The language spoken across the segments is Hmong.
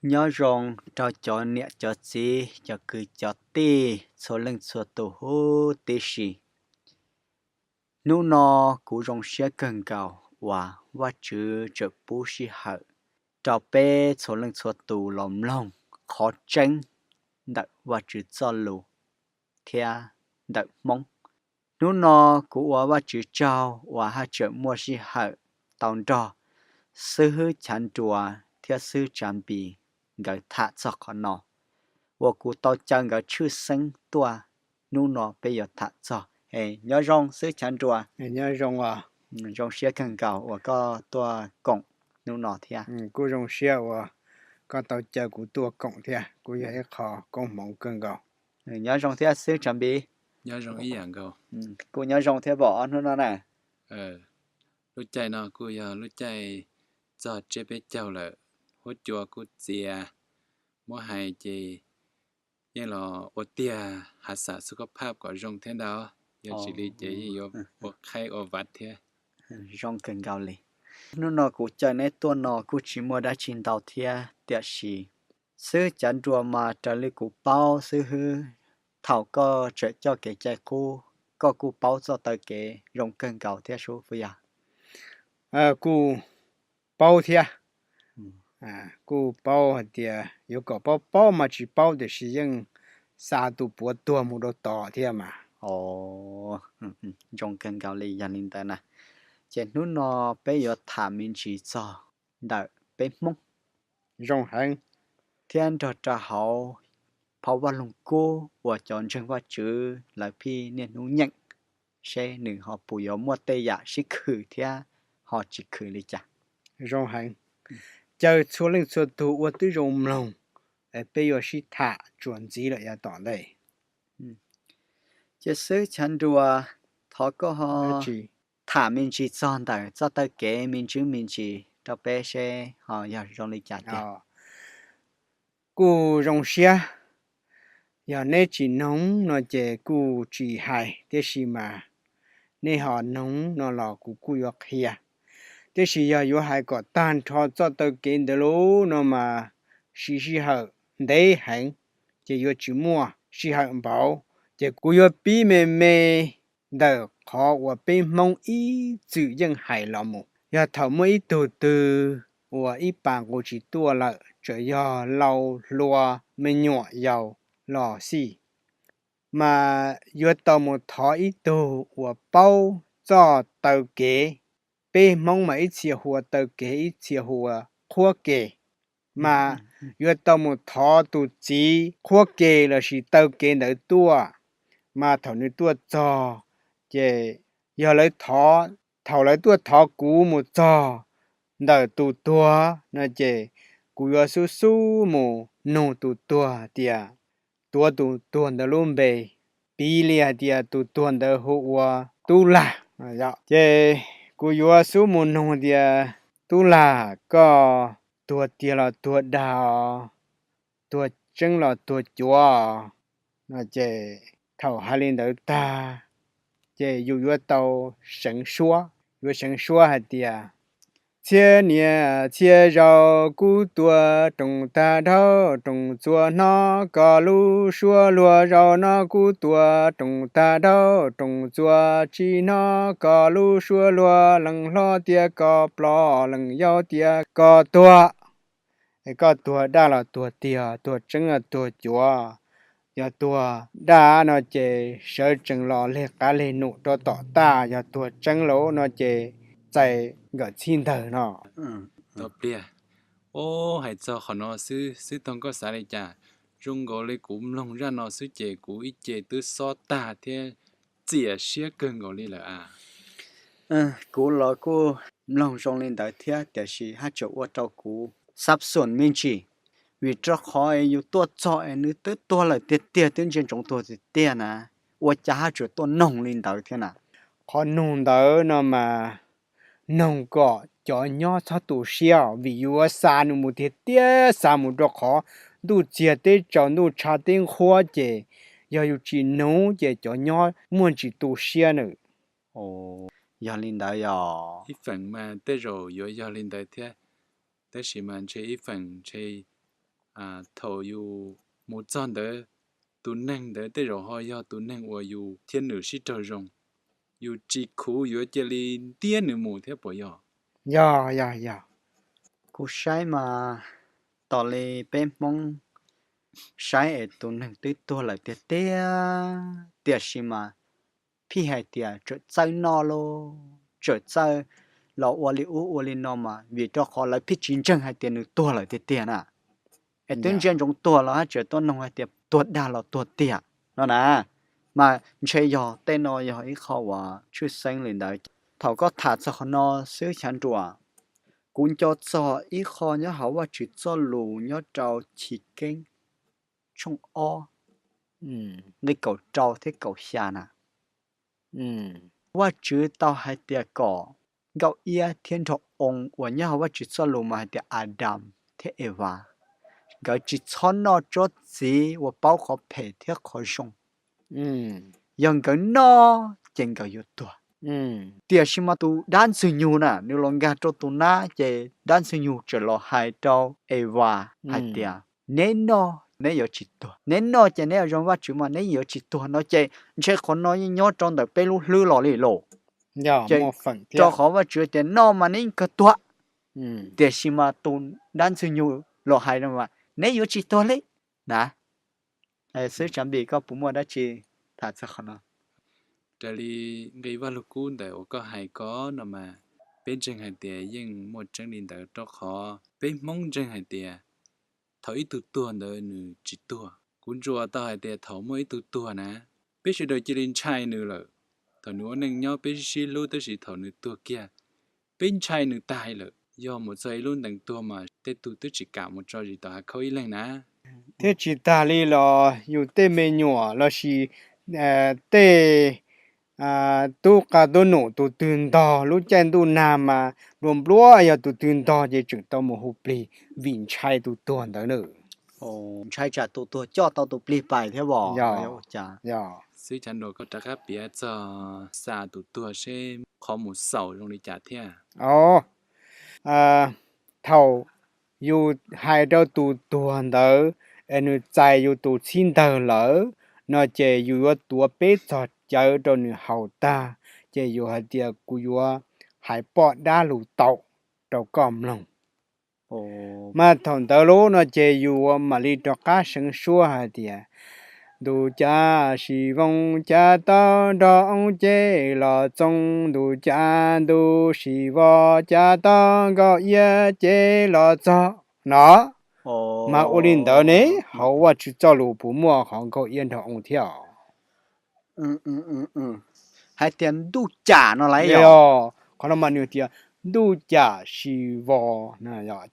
Nyob zoo rau cov niam cov txiv, cov kwv cov tij, txhua leej txhua tus huv tib si. Hnub no kuv zoo siab kawg nkaus uas Vajtswv tseem pub sij hawm rau peb txhua leej txhua tus los mloog qhov tseeb ntawm Vajtswv txoj lus thiab ntawm Hmoob. Hnub no kuv ua Vajtswv tsaug uas haj tseem muaj sij hawm tau nrog xib hwb Chav Nruas thiab xib hwb Tsav Npis nkawd tham txog qhov no, uas kuv tau caw nkawd tshwj xeeb tuaj. Hnub no peb yuav tham txog, nyob zoo xib hwb Chav Nruas. Zoo siab kawg nkaus uas koj tuaj koom hnub no thiab. Kuj zoo siab uas koj tau caw kuv tuaj koom thiab, kuj yog ib qho koob hmoov kawg nkaus. Nyob zoo thiab xib hwb Tsav Npis. Kuj nyob zoo thiab pom ob hnub no na. Lub caij no kuj yog lub caij txog tsiab peb caug lawm, huab cua kuj txias, muab hais ces yeej los ua tiag hav xas xub kab phaj kom zoo thiab ntag, yog tsis li ces yeej yuav ua qhaib ua vaj thiab. Zoo kawg nkaus li. Hnub no kuv caw neb tuaj no kuj tsis muaj dab tsi ntau thiab, tiam sis xib hwb Cav Nruas mas raws li kuv paub xib hwb, thaum koj tseem coj kev cai qub, koj kuj paub txoj taw kev zoo kawg nkaus thiab sub puas yog? Kuj paub thiab. Kuj paub hais tias yuav kom paub paub mas tsis paub, tiam sis yeej xa tus puav tuag mus rau tod thiab mas. Zoo kawg nkaus li, yog li ntawd na, ces hnub no peb yuav tham me ntsis txog ntawm peb Hmoob zoo heev thiab nrog rau hauv phau Vaj Lug Kub uas cov ntseeg Vajtswv lawv pheej niaj hnub nyeem, seb nws ho puas yuav muaj tej yam sib khwm thiab ho tsis khwm li cas. Zoo heev. Caw txhua leej txhua tus ua tib zoo mloog, peb yuav sib tham txuas ntxiv lawm yav tom ntej. Ces xib hwb Chav Nruas, thov koj ho tham me ntsis txog ntawm txoj taw kev me ntsis me ntsis rau peb seb ho yog zoo li cas tiag. Kuj zoo siab, yog neb tsis noog no ces kuj tsis hais, tiam sis mas neb ho noog no los kuv kuj yuav qhia. Tiam sis yog yuav hais kom tag nrho txoj taw kev ntawd lub no mas siv sij hawm ntev heev, ces yuav tsis muaj sij hawm npaum, ces kuv yuav pib me me ntawm qhov uas peb Hmoob ib txwm yeej hais los mus. Yog thaum muaj ib tug twg uas ib pas nqus tsis tuaj lawm, txawm yog laus hluas me nyuam yaus los xij, mas yuav tau mus thov ib tug uas paub txoj taw kev. Peb Hmoob mas ib txhia hu ua taw kev, ib txhia hu ua qhuab ke. Mas yuav tau mus thov tus txiv qhuab ke lossis taw kev ntawd tuaj. Mas thaum nws tuaj txog, ces yog lawv thov, thaum lawv tuaj thov kuv mus txog ntawm tus tuag no ces kuv yuav xub xub mus nug tus tuag tias, tuav tus tuag ntawd lub npe, piv li hais tias tus tuag ntawd hu ua Tub Lag. Ces kuv yuav xub mus nug tias, Tub Lag, koj tuag tiag los tuag dag os, tuag tseeb los tuag cuav os? No ces thaum hais li ntawd tag, ces yus yuav tau seev suab, yuav seev suab hais tias, txhiab niaj txhiab zaus kuv tuav rooj tag dhau rooj txuas hnov koj lub suab luag, zaum no kuv tuav rooj tag dhau rooj txuas tsis hnov koj lub suab luag, leej hlob tias koj ploj, leej yau tias koj tuag. Es koj tuag daj los tuag tiag, tuag tseeb los tuag cuav? Yog tuag daj no ces sawv tsees los leg qav leg num rau tom taj, yog tuag tseeb lawm no ces txais nkawm txhib ntawg no. Tau pliag. Ob, hais txog qhov no xwb, xib hwb Toog koj xav li cas? Zoo nkaus li kuv mloog zaj no xwb ces kuv ib ce twb xob tag thiab txiam siab kawg nkaus li lawm a. Kuv los kuj mloog zoo li ntawd thiab, tiam sis haj tseem ua rau kuv xab xuam me ntsis, vim rau qhov es yus tuaj txog es nws twb tuag lawm tiag tiag, twb ntsia ntsoov tuag tiag tiag na, ua cas haj tseem tuaj noog li ntawd thiab na? Qhov nug ntawd no mas noog kom cov nyob txhob tu siab, vim yuav xa nws mus tiag tiag, xa mus rau qhov ntuj txiag teb tsaus, ntuj tshav teb nqhuab, ces yog yus tsis nug ces cov nyob muaj ntsis tu siab nawb. Yog li ntawd yog ib feem mas tej zaum yuav yog li ntawd thiab, tab sis mas ntshe ib feem ntshe thaum yus mus txog ntawd, tus neeg ntawd tej zaum ho yog tus neeg uas yus thiab nws sib raug zoo, yus tsis khuv yuav cia li ntiab nws mus thiab puas yog? Yog, yog, yog. Kuv saib mas, tos li peb Hmoob saib es tus neeg twb tuag lawm tiag tiag, tiam sis mas pheej hais tias tseem txawj noj lauj, tseem txawj los ua li ub ua li no mas vim rau qhov lawv pheej tsis ntseeg hais tias nws tuag lawm tiag tiag na. Es twb ntsia ntsoov tuag los haj tseem tuaj noog hais tias tuag dag los tuag tiag no na. Mas ntshe yog tej no yog ib qho uas tshwj xeeb li ntawd. Thaum koj tham txog qhov no xwb Xyav Nruas, kuv nco txog ib qho nyob hauv Vajtswv txoj lus nyob rau Chiv Keeb tshooj ob, nqe kaum rau thiab kaum xya na. Vajtswv tau hais tias kom Nkauj Iab thiab Nraug Oo uas nyob hauv Vajtswv txoj lus mas hais tias Adas thiab Evas, nkawd tsis txhob noj tsob txiv uas paub qhov phem thiab qhov zoo. Yog nkawd noj ces nkawd yuav tuag. Tiam sis mas tus dab Ntxwg Nyoog na nws los nkag rau tus nab ces dab Ntxwg Nyoog txawm los hais rau Evas hais tias, neb noj neb yuav tsis tuag, neb noj ces neb yuav zoo Vajtswv mas neb yuav tsis tuag no ces ntshe qhov no yeej nyob rau ntawm peb lub hlwb los li lauj. Ces rau qhov Vajtswv tias noj mas neb yeej kawg tuag, tiam sis mas tus dab Ntxwg Nyoog los hais mas neb yuav tsis tuag li na. Xib Tsav Npis koj puas muaj dab tsi tham txog qhov no? Raws li nqe Vajluskub ntawm uas koj hais ko no mas, peb ntseeg hais tias yeej muaj tseeb li ntawd rau qhov peb Hmoob ntseeg hais tias thaum ib tug tuag ntawd nws tsis tuag. Kuv ntsuas tau hais tias thaum muaj ib tug tuag na, peb sawv daws cia li ntshai nws lawm. Thaum nws ua neej nyob peb sib sib hlub tab sis thaum nws tuag kiag, peb ntshai nws tag lawm. Yog mus txog ib lub ntees tuag mas tej tug twb tsis kam mus tso zis tom hav khaub ib leeg na. Thiab tsis tas li los yus tej me nyuam lossis tej tub qa tub num tus twg ntog lub caij ntuj nag mas nplua nplua yog tus twg ntog ces tseem tau mus hu plig vim ntshai tus tuag ntawd na. Ntshai tsam tus tuag coj tau tus plig pais thiab os. Xib Tsav Nruas koj rov qab piav txog xa tus tuag seb qhov mus xaus zoo li cas thiab. Thaum yus hais rau tus tuag ntawd es nws txais yus tus txhib ntawg lawm no ces yus yuav tuav peb txog cawv rau nws haus tag, ces yus hais tias kuv yuav hais poj dab lus tau rau koj mloog. Mas thaum ntawd lub no ces yus mam li rov qab seev suab hais tias, ntuj cas sis voo cas tau nrog oo cev los txoo, ntuj cas ntuj sis vos cas tau nkauj iab cev los txog no. Mas ua li ntawd ne, hauv Vajtswv txoj lus puas muaj qhov nkauj iab nrog oo thiab? Hais tias ntuj cas no lawm. Qhov no mas nws tias ntuj cas sis vos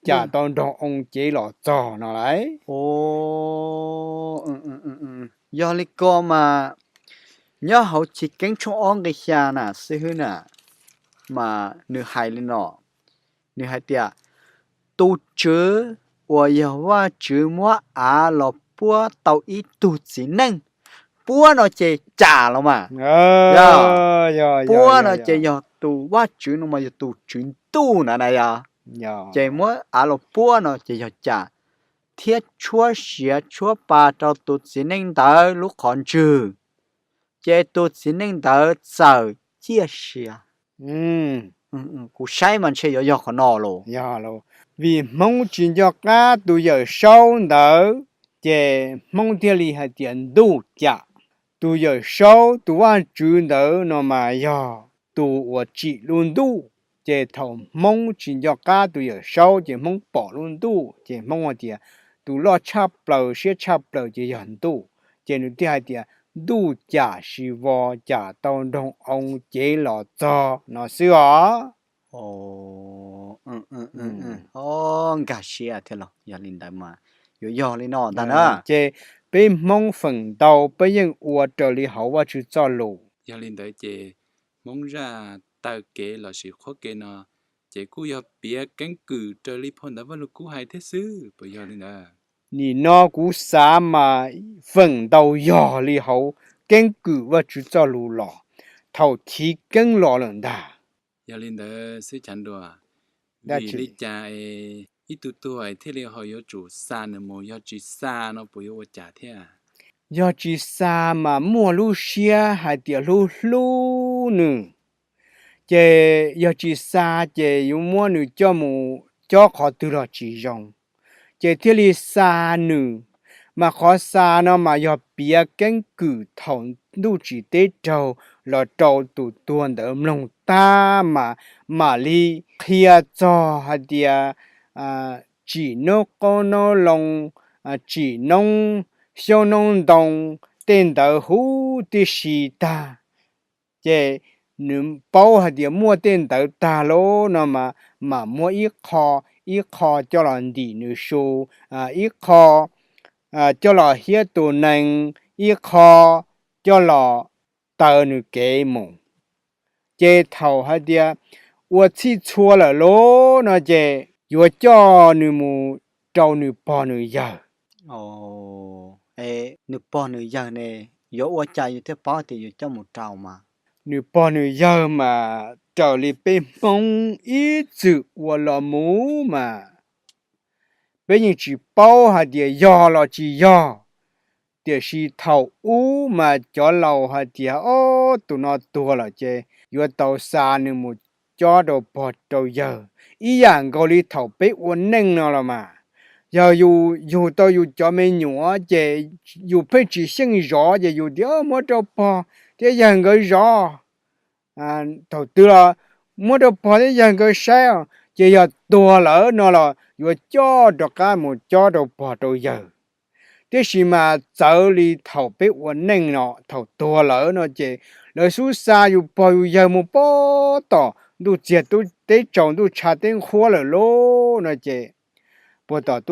cas tau nrog oo cev los txog no lawm. Yog li ko mas nyob hauv Chiv Keeb tshooj ob nqe xya na xib hwb na, mas nws hais li no, nws hais tias tus Tswv uas yog Vajtswv muab av los puab tau ib tug txiv neej. Puab no ces cas los mas, puab no ces yog tus Vajtswv no mas yog tus tswv ntuj na na yog. Ces muab av los puab no ces yog cas, thiab tshuab siav tshuab pa rau tus txiv neej ntawd lub qhov ntswg, ces tus txiv neej ntawd txawm ciaj sia. Kuv saib mas ntshe yuav yog qhov no los. Vim Hmoob tsis nco qab tus yawm saub ntawd, ces Hmoob thiaj li hais tias ntuj cas. Tus yawm saub tus Vajtswv ntawd no mas yog tus uas tsim lub ntuj, ces thaum Hmoob tsis nco qab tus yawm saub ces Hmoob pom lub ntuj ces Hmoob hais tias tus loj tshaj plaws siab tshaj plaws ces yog ntuj, ces nws thiaj hais tias ntuj cas sis vos cas tau nrog oo cev los txog no xwb os. Nkag siab thiab los yog li ntawd mas yuav yog li no ntag na. Ces peb Hmoob feem ntau peb yeej ua raws li hauv Vajtswv txoj lus. Yog li ntawd ces Hmoob zaj taw kev lossis qhuab kev no ces kuj yog piav keeb kwm raws li phau ntawv Vajluskub hais thiab xwb, puas yog li ntawd? Nim no kuv xav mas feem ntau yog li hauv keeb kwm Vajtswv txoj lus los thaum chiv keeb los lawm ntag. Yog li ntawd xwb Chav Nruas, vim li cas es ib tug tuag thiaj li ho yuav tsum xa nws mus, yog tsis xa no puas yuav ua cas thiab? Yog tsis xa mas muaj lub siab hais tias hlub hlub nws, ces yog tsis xa ces yuav muab nws coj mus cob qhov twg los tsis zoo, ces thiaj li xa nws. Mas qhov xa no mas yog piav keeb kwm thaum ntuj tsim teb raug los rau tus tuag ntawd mloog tag mas mam li qhia txog hais tias tsim noob qoob noob loo, tsim noob xyoob noob ntoo, tej ntawd huv tib si tag. Ces nws paub hais tias muaj tej ntawd tag lawm no mas mam muab ib qho, ib qho coj los ntim nws su, ib qho coj los hiab tus nees, ib qho coj los taw nws kev mus. Ces thaum hais tias ua txhij txhua lawm lauj no ces yuav coj nws mus rau nws pog nws yawg. Nws pog nws yawg ne, yuav ua cas yus thiaj paub tias yuav coj mus rau mas? Nws pog nws yawg mas raws li peb Hmoob ib txwm ua los mus mas peb yeej tsis paub hais tias yog los tsis yog, tiam sis thaum ub mas cov laus hais tias ob tus no tuag lawm ces yuav tau xa nws mus cob rau pog rau yawg, ib yam nkaus li thaum peb ua neej no los mas. Yog yus yug tau yus cov me nyuam ces yus pheej tsis xyeej zov ces yus tias muab rau pog thiab yawg nkawd zov. Thaum twg los muab rau pog thiab yawg nkawd saib, ces yog tuag lawm no los yuav coj rov qab mus cob rau pog rau yawg. Tiam sis mas txawv li thaum peb ua neej no, thaum tuag lawm no ces lawv xub xa yus pog yus yawg mus pog tom ntuj txiag teb tsaus ntuj tshav teb nqhuab lawm lauj no ces, pog tom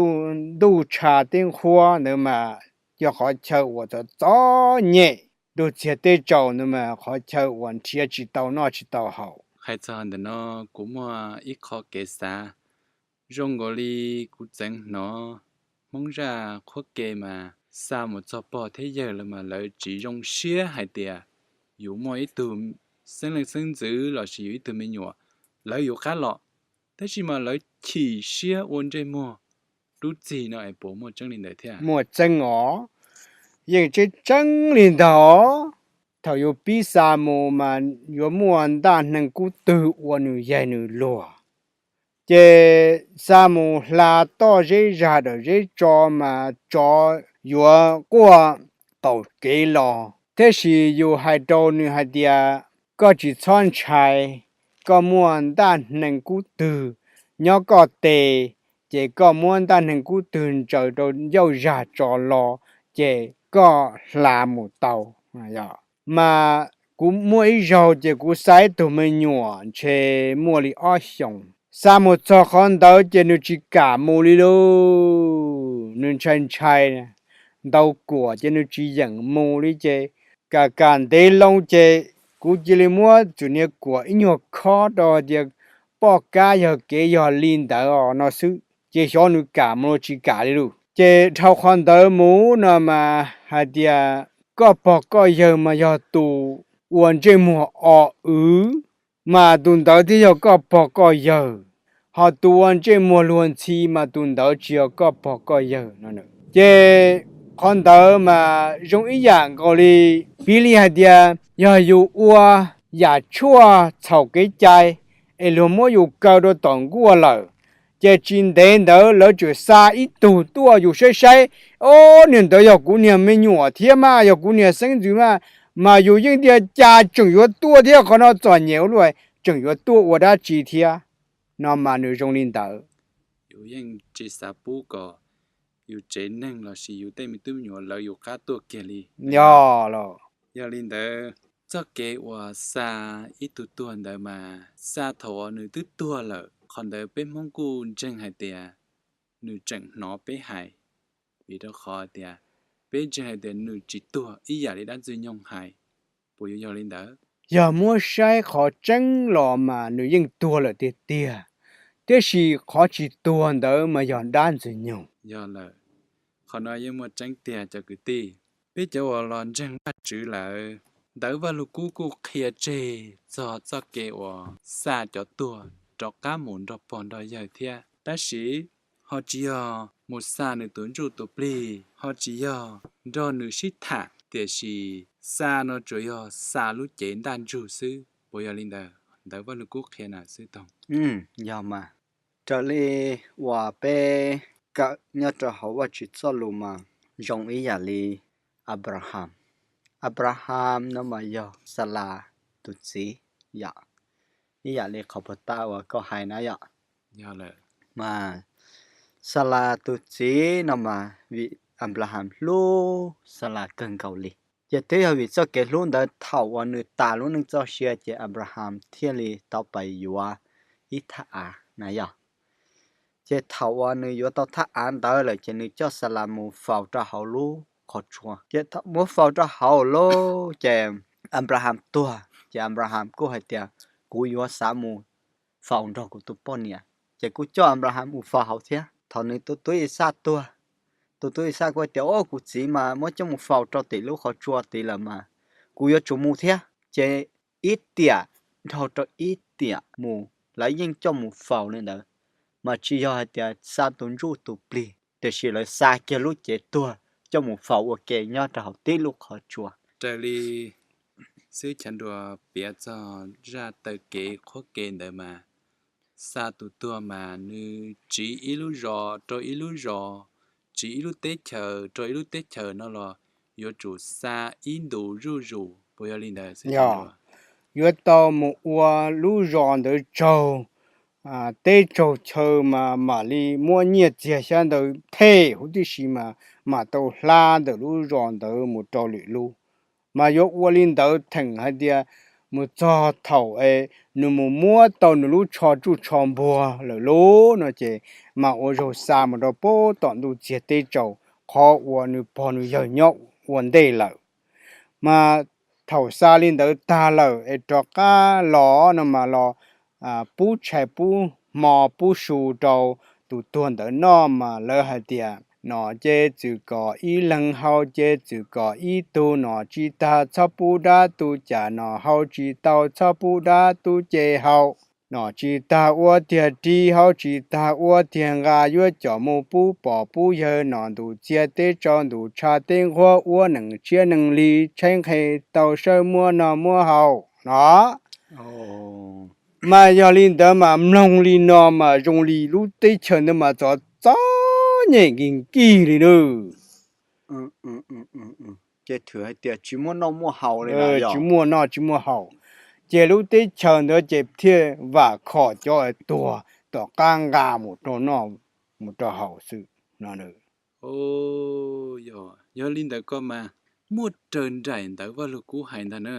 ntuj tshav teb nqhuab ntawd mas yog qhov chaw uas txom txom nyem, ntuj txiag teb tsaus ntawd mas qhov chaw uas nrhiav tsis tau noj tsis tau haus. Hais txog ntawm no kuv muaj ib qho kev xav, zoo nkaus li kuv txeev hnov Hmoob zaj qhuab ke mas xa mus txog pog thiab yawg lawm mas lawv tsis zoo siab hais tias yus muaj ib tug xeeb leej xeeb ntxwv los sis yus ib tug me nyuam, lawv yuav qab los, tab sis mas lawv chim siab ua ntsej muag. Lub txim no es puas muaj tseeb li ntawd thiab? Muaj tseeb os, yeej tseeb tseeb li ntawd. Thaum yus pib xa mus mas yuav muaj ntaj neeg kub twg ua nws yaig nws luag, ces xa mus hla toj zeb zag dawm zeb tso mas tsov yuav quaj taug kev los. Tiam sis yus hais rau nws hais tias, koj tsis txhob ntshai, koj muaj ntaj neeg kub twg nyob koj tes, ces koj muab ntaj neeg kub twg ntsaws rau ncauj zag tso los, ces koj hla mus tau. Mas kuv muaj ib zaug ces kuv xa ib tug me nyuam ntshe muaj li ob xyoos, xa mus txog qhov ntawd ces nws tsis kam mus li lauj, nws ntshai ntshai, ntau kuam ces nws tsis yeem mus li ces, kam kam ntev loo ces kuv cia li muab txwm niag kuam ib nyuag khob rau tias, poj kab yog kev yog li ntawd os no xwb, ces xyov nws kam mus los tsis kam li lauj. Ces dhau qhov ntawd mus no mas hais tias koj pog koj yawg mas yog tus ua ntsej muag o wv, mas tus ntawd thiaj yog koj pog koj yawg, ho tus ua ntsej muag luag ntxhi mas tus ntawd tsis yog koj pog koj yawg no. Ces qhov ntawd mas zoo ib yam nkaus li, piv li hais tias yog yus ua yam tshuaj txhaum kev cai es luag muab yus kaw rau tom nkuaj lawm, ces tsis ntev ntawd lawv tseem xa ib tug tuaj yus saib saib, o, niag ntawd yog kuv niag me nyuam thiab mas yog kuv niag xeeb ntxwv mas, mas yus yeej tias cas tseem yuav tuaj thiab, qhov no txom nyem ua luaj, tseem yuav tuaj ua dab tsi thiab no mas nws zoo li ntawd. Yus yeej tsis xav pub kom yus tsev neeg los sis yus tej me tub me nyuam lawv yus qab tuaj kiag li. Yog los, yog li ntawd, txoj kev uas xa ib tug tuag ntawd mas xa thaum uas nws twb tuag lawm, qhov ntawd peb Hmoob kuj ntseeg hais tias nws tseem hnov peb hais, vim rau qhov tias peb ntseeg hais tias nws tsis tuag ib yam li dab ntxwg nyoog hais. Puas yuav yog li ntawd? Yog muab saib qhov tseeb los mas nws yeej tuag lawm tiag tiag, tiam sis qhov tsis tuag ntawd mas yog dab ntxwg nyoog. Yog lawm, qhov no yeej muaj tseeb tiag cov kwv tij. Peb cov uas los ntseeg Vajtswv lawm, ntawv Vajluskub kuj qhia tseg txog txoj kev uas xa cov tuag rov qab mus nrog pog nrog yawg thiab. Tab sis ho tsis yog mus xa nws tus ntsuj tus plig, ho tsis yog nrog nws sib tham, tiam sis xa no tsuas yog xa lub cev ntaj ntsug xwb. Puas yog li ntawd? Ntawv Vaj Lug Kub qhia na xwb tog. Yog mas, raws li uas peb kawm nyob rau hauv Vajtswv txoj lus mas zoo ib yam li Anplahas. Anplahas no mas yog Xalas tus txiv yom, ib yam li qhov puag ta uas koj hais na yom. Mas Xalas tus txiv no mas vim Anplahas hlub Xalas kawg nkaus li, ces twb yog vim txoj kev hlub ntawd thaum uas nws tas lub neej txoj sia ces Anplahas thiaj li tau pais yuav ib thaj av na yom. Ces thaum uas nws yuav tau thaj av ntawd lawm ces nws coj Xalas mus faus rau hauv lub qhov tsua. Ces thaum muab faus rau hauv lawm ces Anplahas tuag, ces Anplahas kuj hais tias, kuv yuav xav mus faus nrog kuv tus poj niam, ces kuj coj Anplahas mus faus hauv thiab. Thaum nws tus tub Ixaj tuag, tus tub Ixaj kuj hais tias, o, kuv txiv mas muab coj mus faus rau tim lub qhov tsua tid lawm mas kuv yuav tsum mus thiab. Ces ib tiam dhau rau ib tiam mus, lawv yeej coj mus faus li ntawd, mas tsis yog hais tias xa tus ntsuj tus plig, tiam sis lawv xa kiag lub cev tuag coj mus faus ua ke nyob rau hauv tib lub qhov tsua. Raws li xwb chav nruas piav txog zaj taw kev qhuab ke ntawd mas, xa tus tuag mas nws tsiv ib lub zos rau ib lub zos, tsiv ib lub teb chaws rau ib lub teb chaws no los yuav tsum xa ib ntus zuj zus, puas yog li ntawd? Yuav tau mus ua lub zos ntawd tsaug teb tsaug chaw mas mam li muab nyiaj txiag xyab ntawv thej huv tib si mas mam tau hla ntawm lub zos ntawd mus rau lwm lub. Mas yuav ua li ntawd theem hais tias mus txog thaum es nws mus muab tau nws lub tsho tsuj tsho npuag lawm lub no ces mam ua zaug xa mus rau pem tom ntuj txiag teb tsaug qhov uas nws pog nws yawg nyob ua ntej lawm. Mas thaum xa li ntawd tag lawm es rov qab los no mas los pub tshais pub hmo pub su rau tus tuag ntawd noj mas lawv hais tias, nom ces txwm kom ib leeg haus ces txwm kom ib tug, nom tsis tag txhob pub dab tug cam, nom haus tsis tau txhob pub dab tug ces haus, nom tsis tag ua tiag ris haus tsis tag ua tiag nqa, yuav coj mus pub pog pub yawg, nom ntuj txiag teb tsaug ntuj tshav teb nquag, ua neej tshiab neej lig tshaib nqhis tau sawv muab noj muab haus no. Mas yog li ntawd mas mloog li no mas zoo li lub teb chaws ntawd mas txom txom nyem nkig nkig li nawb. Ces tsis muaj noj tsis muaj haus, ces lub teb chaws ntawd ces thiaj vam khom cov tuag tom qab nqa mus rau noj mus rau haus xwb no. Yog li ntawd ko mas muaj raws nraim ntawv Vaj Lug Kub hais ntag na,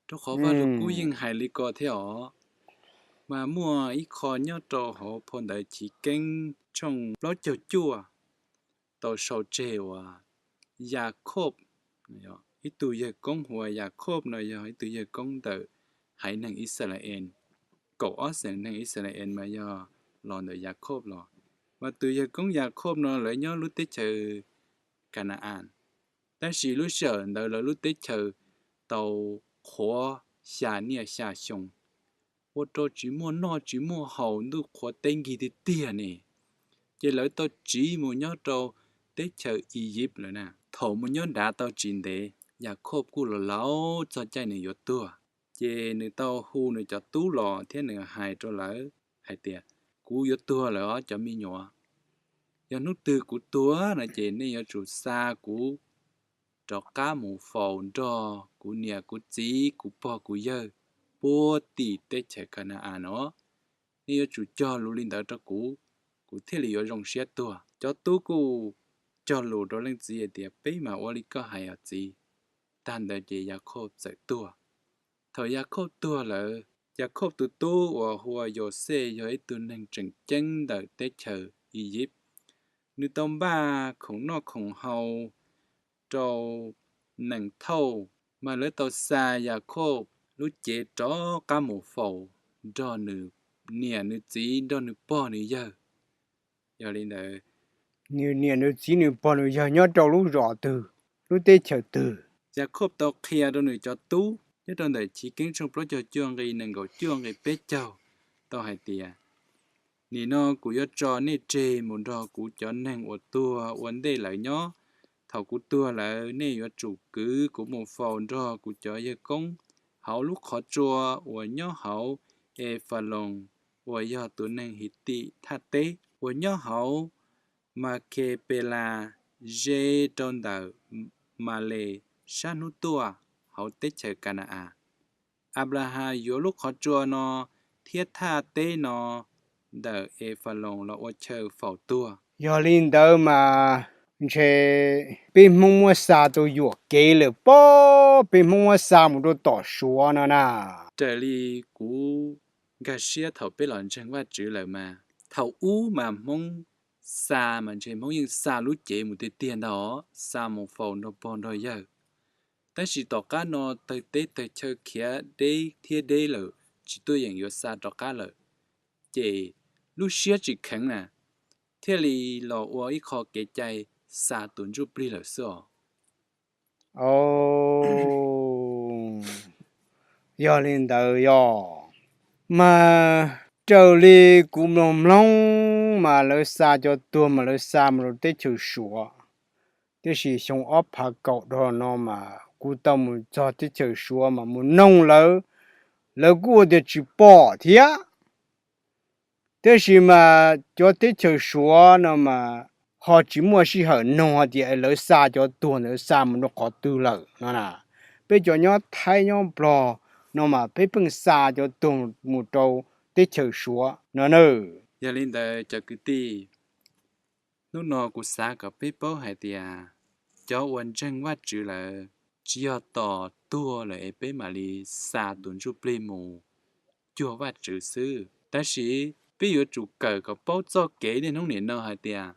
rau qhov Vaj Lug Kub yeej hais li ko thiab os. Mas muaj ib qho nyob rau hauv phau ntawv Chiv Keeb tshooj plaub caug cuaj tau sau tseg uas Yakhob, ib tug yawg koob hu ua Yakhob no yog ib tug yawg koob ntawm haiv neeg Ixalayees. Kaum ob xeem neeg Ixalayees mas yog los ntawm Yakhob los. Mas tus yawg koob Yakhob no lawv nyob lub teb chaws Kana-as, tab sis lub sij hawm ntawd lawv lub teb chaws tau qhuav xya niaj xya xyoo, ua rau tsis muaj noj tsis muaj haus, ntuj qhuav teb nkig tiag tiag ne. Ces lawv tau tsiv mus nyob rau teb chaws Iziv lawm na. Thaum mus nyob nrad tau tsis ntev, Yakhob kuj los laus txog caij nws yuav tuag. Ces nws tau hu nws cov tub los thiab nws hais rau lawv hais tias, kuv yuav tuag lawm os cov me nyuam. Yog hnub twg kuv tuag no ces nej yuav tsum xa kuv rov qab mus faus nrog kuv niam kuv txiv kuv pog kuv yawg puag tim teb chaws Kana-as no. Nej yuav tsum cog lus li ntawd rau kuv, kuv thiaj li yuav zoo siab tuag. Cov tub kuj cog lus rau leej txiv hais tias, peb mam ua li koj hais os txiv. Tag ntawd ces Yakhob txawm tuag. Thaum Yakhob tuag lawm, Yakhob tus tub uas hu ua Yauxej yog ib tug neeg tseem ceeb ntawm teb chaws Iziv. Nws tau npaj khoom noj khoom haus rau nees thauj, mas lawv tau xa Yakhob lub cev rov qab mus faus nrog nws niam nws txiv nrog nws pog nws yawg. Yog li ntawd, nws niam nws txiv nws pog nws yawg nyob rau lub zos twg, lub teb chaws twg? Yakhob tau qhia rau nws cov tub nyob rau ntawm Chiv Keeb tshooj plaub caug cuaj nqi nees nkaum cuaj nqi peb caug tau hais tias, Nim no kuv yuav tso nej tseg mus nrog kuv cov neeg uas tuag ua ntej lawv nyob. Thaum kuv tuag lawm, nej yuav tsum kwv kuv mus faus nrog kuv cov yawg koob hauv lub qhov tsua uas nyob hauv Efaloos, uas yog tus neeg Hitim thaj teb, uas nyob hauv Makhepelas, ze rau ntawm Males sab hnub tuaj hauv teb chaws Ka na-as. Anplahas yuav lub qhov tsua no thiab thaj teb no ntawm Efaloos los ua chaw faus tuag. Yog li ntawd mas ntshe peb Hmoob muab xa tau yuam kev lawm pob, peb Hmoob muab xa mus rau tom Suav no na. Raws li kuv nkag siab thaum peb los ntseeg Vajtswv lawm mas, thaum ub mas Hmoob xa mas ntshe Hmoob yeej xa lub cev mus tiag tiag ntag, xa mus faus nrog pog nrog yawg. Tab sis tom qab no tawg teb tawg chaw khiav deb thiab deb lawm, tsis tuaj yeem yuav xa rov qab lawm, ces lub siab tsis kheev na, thiaj li los ua ib qho kev cai xa tus ntsuj plig lawm xwb os. Yog li ntawd yog, mas raws li kuv mloog mloog mas lawv xa cov tuag mas lawv xa mus rau teb chaws Suav, tiam sis xyoo ob phav kaum dhau no mas kuv tau mus txog teb chaws Suav mas mus noog lawv, lawv kuj ua tias tsis pom thiab. Tiam sis mas cov teb chaws Suav no mas ho tsis muaj sij hawm noog hais tias lawv xa cov tuag ntawd xa mus rau qhov twg lawm no na. Peb cov nyob Thaib nyob Nplog no mas peb pheej xa cov tuag mus rau teb chaws Suav no na. Yog li ntawd cov kwv tij, hnub no kuv xav kom peb paub hais tias cov uas ntseeg Vajtswv lawm, tsis yog tos tuag lawm es peb mam li xa tus ntsuj plig mus cuag Vajtswv xwb, tab sis peb yuav tsum kawm kom paub txoj kev niaj hnub nim no hais tias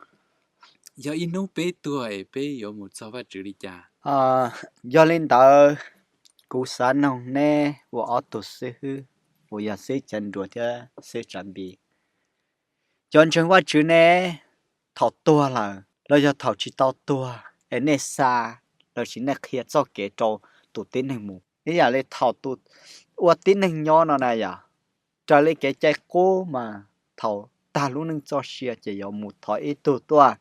yog ib hnub peb tuag es peb yuav mus txog Vajtswv li cas. Yog li ntawd, kuv xav noog neb ua ob tug xib hwb uas yog xib cav nruas thiab xib cav npis, cov ntseeg Vajtswv ne, thaum tuag lawm los yog thaum tsis tau tuag es nej xa lossis nej qhia txoj kev rau tus tib neeg mus? Ib yam li thaum tus ua tib neeg nyob no na yom, raws li kev cai qub mas thaum tag lub neej txoj sia ces yuav mus thov ib tug tuaj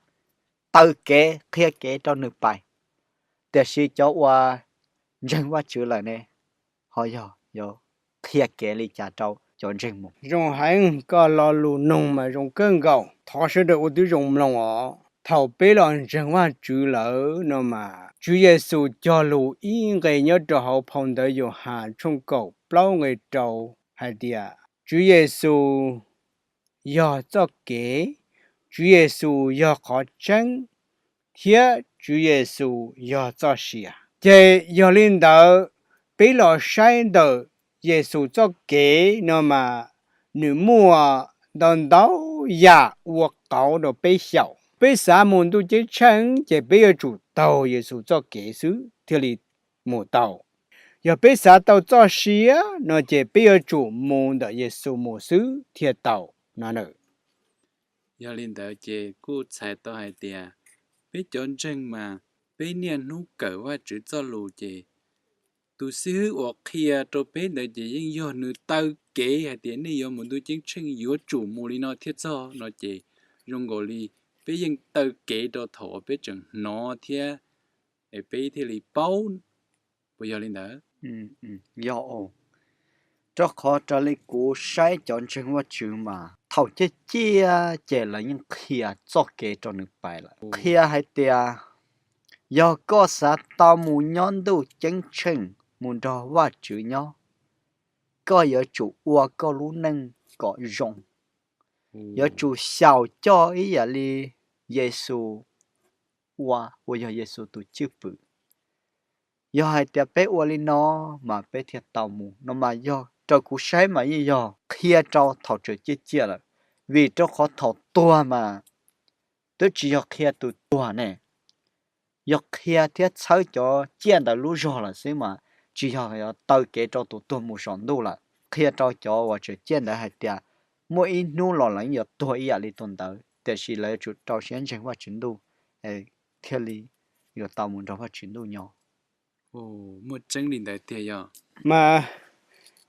taw kev qhia kev rau nws pais. Tiam sis cov uas ntseeg Vajtswv lawm ne, ho yog yuav qhia kev li cas rau cov ntseeg mus? Zoo heev, koj lo lus noog mas zoo kawg nkaus, thov sawv daws ua tib zoo mloog os. Thaum peb los ntseeg Vajtswv lawm no mas Tswv Yexus cog lus ib nqe nyob rau hauv phau ntawv Yauhas tshooj kaum plaub nqe rau hais tias Tswv Yexus yog txoj kev, Tswv Yexus yog qhov tseeb, thiab Tswv Yexus yog txoj sia. Ces yog li ntawd, peb los saib ntawm Yexus txoj kev no mas nws muaj ntau ntau yam ua qauv rau peb xyaum. Peb xav mus ntuj ceeb tsheej ces peb yuav tsum taug Yexus txoj kev xwb thiaj li mus tau. Yog peb xav tau txoj sia no ces peb yuav tsum mus ntawm Yexus mus xwb thiaj tau no na. Yog li ntawd ces kuj txhais tau hais tias peb cov ntseeg mas peb niaj hnub kawm Vajtswv txoj lus ces tus xib hwb uas qhia rau peb ntawd ces yeej yog nws taw kev hais tias nej yuav mus ntuj ceeb tsheej yuav tsum mus li no thiaj txog no ces zoo nkaus li peb yeej taw kev rau thaum uas peb tseem hnov thiab es peb thiaj li paub. Puas yog li ntawd? Yog os, rau qhov raws li kuv saib cov ntseeg Vajtswv mas thaum ciaj ciaj ces lawv yeej qhia txoj kev rau nws pais lawm, qhia hais tias yog koj xav tau mus nyob ntuj ceeb tsheej mus nrog Vajtswv nyob, koj yuav tsum ua koj lub neej kom zoo, yuav tsum xyaum coj ib yam li Yexus ua, uas yog Yexus tus cwj pwm. Yog hais tias peb ua li no mas peb thiaj tau mus no mas yog raws kuv saib mas yeej yog qhia rau thaum tseem ciaj ciaj lawm, vim rau qhov thaum tuag mas twb tsis yog qhia tus tuag ne, yog qhia thiab txhawb cov ciaj ntawd lub zog lawm xwb mas tsis yog taw kev rau tus tuag mus saum ntuj lawm. Qhia rau cov uas tseem ciaj ntawd hais tias muaj ib hnub los lawv yuav tuag ib yam li tus ntawd, tiam sis lawv yuav tsum rau siab ntseeg Vajtswv ntuj thiaj li yuav tau mus nrog Vajtswv ntuj nyob. Muaj tseeb li ntawd tiag yog? Mas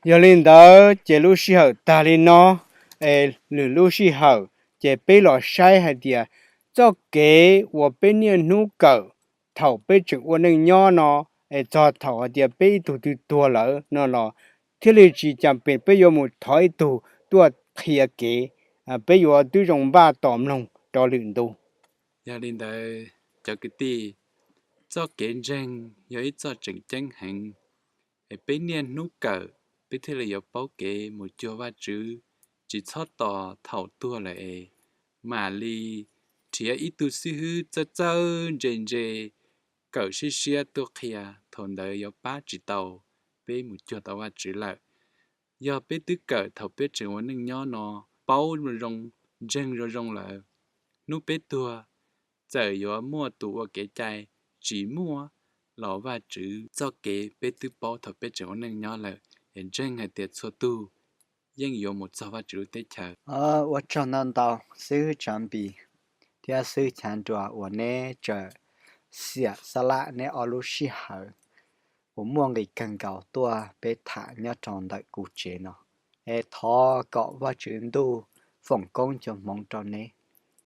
yog li ntawd ces lub sij hawm tag li no, es lwm lub sij hawm ces peb los saib hais tias txoj kev uas peb niaj hnub kawm thaum peb tseem ua neej nyob no, es txog thaum hais tias peb ib tug twg tuag lawm no los thiaj li tsis cas pes peb yuav mus thov ib tug tuaj qhia kev, peb yuav twb zoo npaj tos mloog rau lwm ntu. Yog li ntawd cov kwv tij, txoj kev ntseeg yog ib txoj tseem ceeb heev, es peb niaj hnub kawm peb thiaj li yuav paub kev mus cuag Vajtswv, tsis txhob tos thaum tuag lawm es mam li nrhiav ib tug xib hwb txawj txawj ntse ntse kawm siab siab tuaj qhia, thaum ntawd yuav pab tsis tau peb mus cuag tau Vajtswv lawm. Yog peb twb kawm thaum peb tseem ua neej nyob no, paub zoo zoo, ntseeg zoo zoo lawm, hnub peb tuag txawm yuav muaj tus ua kev cai tsis muaj los Vajtswv txoj kev peb twb paub thaum peb tseem ua neej nyob lawm, es ntseeg hais tias txhua tug yeej yuav mus txog Vajtswv lub teb chaws. Ua tsaug ntau ntau xib hwb Tsav Npis thiab xib hwb Chav Nruas uas neb tseem xiam xab laj neb ob lub sij hawm uas muaj nqis kawg nkaus tuaj peb tham nyob rau ntawm kuv tsev no. Es thov kom Vajtswv ntuj foom koob cov hmoov rau neb.